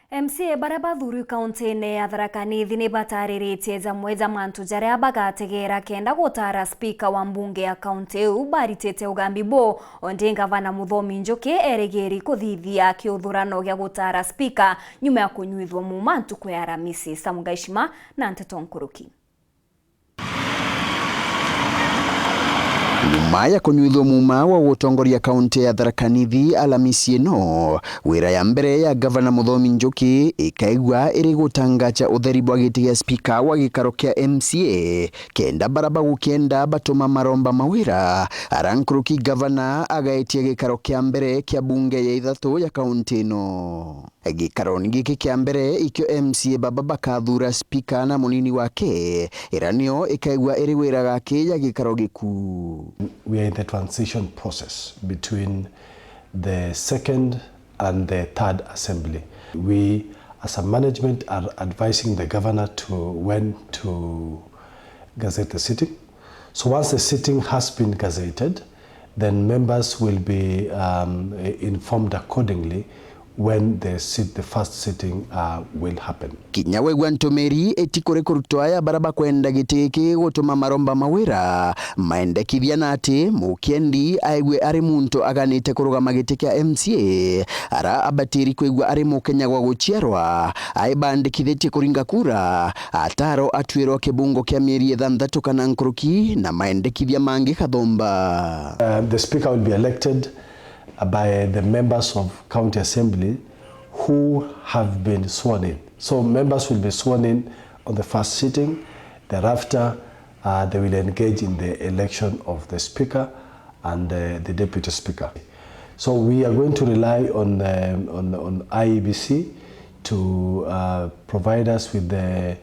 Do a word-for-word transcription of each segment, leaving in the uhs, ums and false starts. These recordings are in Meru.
M C A baria bathuurwi kauntiine ya Tharaka Nithi ni bataariritie jamwe ja mantu jaria bagategeera kenda gutaara spika wa mbunge ya kaunti iu baritite ugambi buu. Ondi ngavana Muthomi Njuki erigiri kuthithia kiuthurano gia gutaara spika nyuma ya kunyuithua muuma ntuku ya Aramisi. Sam Gaishima na nteto nkuruki. Nyuma ya kunyuithua muuma wa gutongoria kaunti ya Tharaka Nithi Alamisi ino, wira ya mbere ya Gavana Muthomi Njuki ikaigua iri gutangacha utheri bwa giti gia spika wa gikaro kia M C A, kenda bara bagukienda batuma maromba mawira ara nkuruki gavana agaetia gikaro kia mbere kia bunge ya ithatu ya kaunti ino. Gikaroni giki kia mbere, ikio M C A baba bakathuura spika na munini wake, ira nio ikaigua iri wira gaki ya gikaro giku. We are in the transition process between the second and the third assembly. We, as a management, are advising the governor to when to gazette the sitting. So once the sitting has been gazetted, then members will be, um, informed accordingly when the sit-, the first sitting, uh, will happen. Kinya wegua ntumiri iti kuri kurutwa aya bara bakwenda giti giki gutuma maromba mawira, maendekithia na ati mukiendi aigue ari muntu aganite kurugama giti kia M C A, ara abatiri kwigua ari mukenya gwa guciarwa, aibandikithitie kuringa kura, ataro atwirwa kibungo kia mieri ithanthatu kana nkuruki na maendekithia mangi kathomba. Uh, the speaker will be elected by the members of County Assembly who have been sworn in. So members will be sworn in on the first sitting. Thereafter, uh, they will engage in the election of the speaker and, uh, the deputy speaker. So we are going to rely on, um, on, on I E B C to, uh, provide us with the,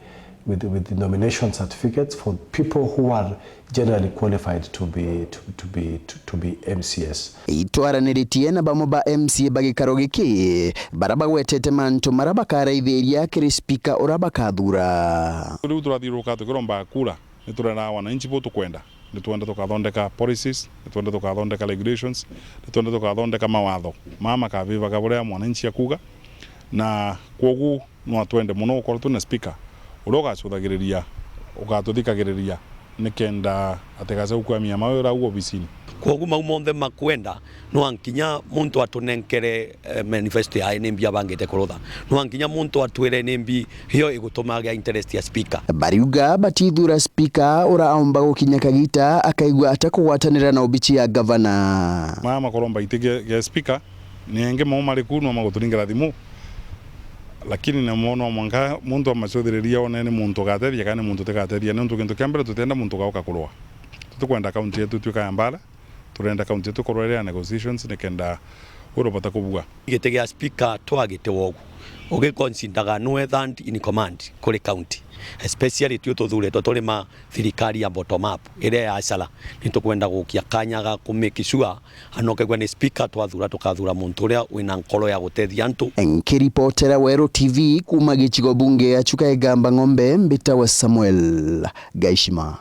with, with the nomination certificates for people who are generally qualified to be, to, to be, to, to be M C As. Itwaraniritie na bamwe ba M C A ba gikaro giki, bara bagwetete mantu mara bakaraithiria kiri spika ura bakathuura. Riu turathiururuka tukiromba kura. Ni turera wananchi bu tukwenda. Ni twenda tukathondeka policies, ni twenda tukathondeka regulations, ni twenda tukathondeka mawatho maa makavivaga buria mwananchi akuuga. Na kwogu no twende mono gukorwo twina speaker uria ugacuthagiriria, ugatuthikagiriria, nikenda atigace gukwamia mawira au obisini. Kwogu mau monthe makwenda, no nkinya muntu atunenkere, eh, manifesto yae ni mbi abangite kurutha. No nkinya muntu atwire ni mbi iyo igutuma agia interest ya speaker. Bariuga batithuura speaker ura aumba gukinya kagita akaigua atakugwatanira na obichi ya gavana. Maya makoromba iti gia, gia speaker, ni engi mau mari ku no maguturingera thimu. Lakini namo no mwanka muntu amacuthiriria one ni muntu ugatethia kana ni muntu utigatethia, niuntu gintu kia mbere tutienda muntu ugauka kurua. Tutikwenda kaunti yetu ituika ya mbara. Turenda kaunti yetu ikorwo iri ya negotiations nikenda urobota kubua. Giti gia speaker twagitewa ugu, ugiconsidaga nwe third in command kuri county, especially twi tuthuritwe turi ma thirikari ya bottom up iria ya acara. Ni tukwenda gukia kanya ga ku make sure anokegwa ni speaker twathura, tukathura muntu uria wina nkoro ya gutethia antu. Nkiripotera Weru T V kuuma gicigo bunge ya Chuka Igamba Ng'ombe, mbitawa Samuel Gaishima.